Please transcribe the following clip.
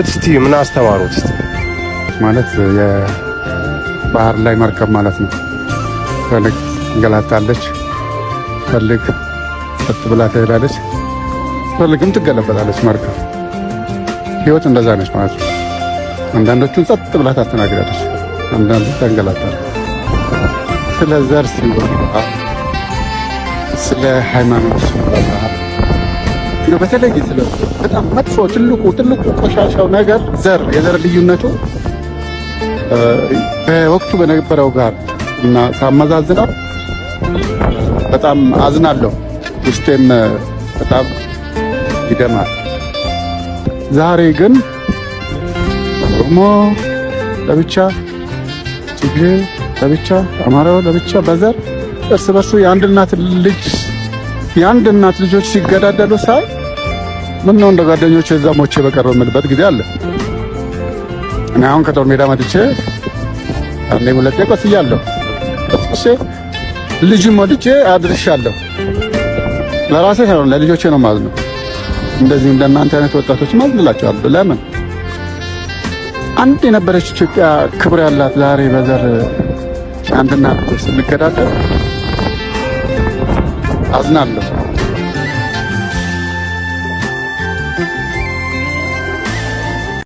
ህይወት እስቲ ምን አስተማሩት? እስቲ ማለት የባህር ላይ መርከብ ማለት ነው። ፈልግ ትንገላታለች፣ ፈልግ ጸጥ ብላ ትሄዳለች፣ ፈልግም ትገለበጣለች። መርከብ ህይወት እንደዛ ነች ማለት ነው። አንዳንዶቹን ጸጥ ብላ ታስተናግዳለች፣ አንዳንዱ ታንገላታለች። ስለ ዘር ሲወራ፣ ስለ ሃይማኖት ሲወራ፣ በተለይ ስለ በጣም መጥፎ ትልቁ ትልቁ ቆሻሻው ነገር ዘር፣ የዘር ልዩነቱ በወቅቱ በነበረው ጋር እና ሳመዛዝነው በጣም አዝናለሁ። ውስጤም በጣም ይደማል። ዛሬ ግን ኦሮሞ ለብቻ፣ ትግሬ ለብቻ፣ አማራው ለብቻ በዘር እርስ በርሱ የአንድ እናት ልጆች ሲገዳደሉ ሳይ ምን ነው እንደ ጓደኞቼ እዛ ሞቼ በቀረው የምልበት ጊዜ አለ። እኔ አሁን ከጦር ሜዳ መጥቼ አንዴ ሁለቴ ቆስያለሁ። ቆስሼ ልጅም ወልጄ አድርሻለሁ። ለራሴ ሳይሆን ለልጆቼ ነው የማዝነው። እንደዚህ እንደናንተ አይነት ወጣቶች ማዝንላቸዋለሁ። ለምን አንድ የነበረች ኢትዮጵያ ክብር ያላት ዛሬ በዘር አንድ እናት ልጆች ስንገዳደል አዝናለሁ።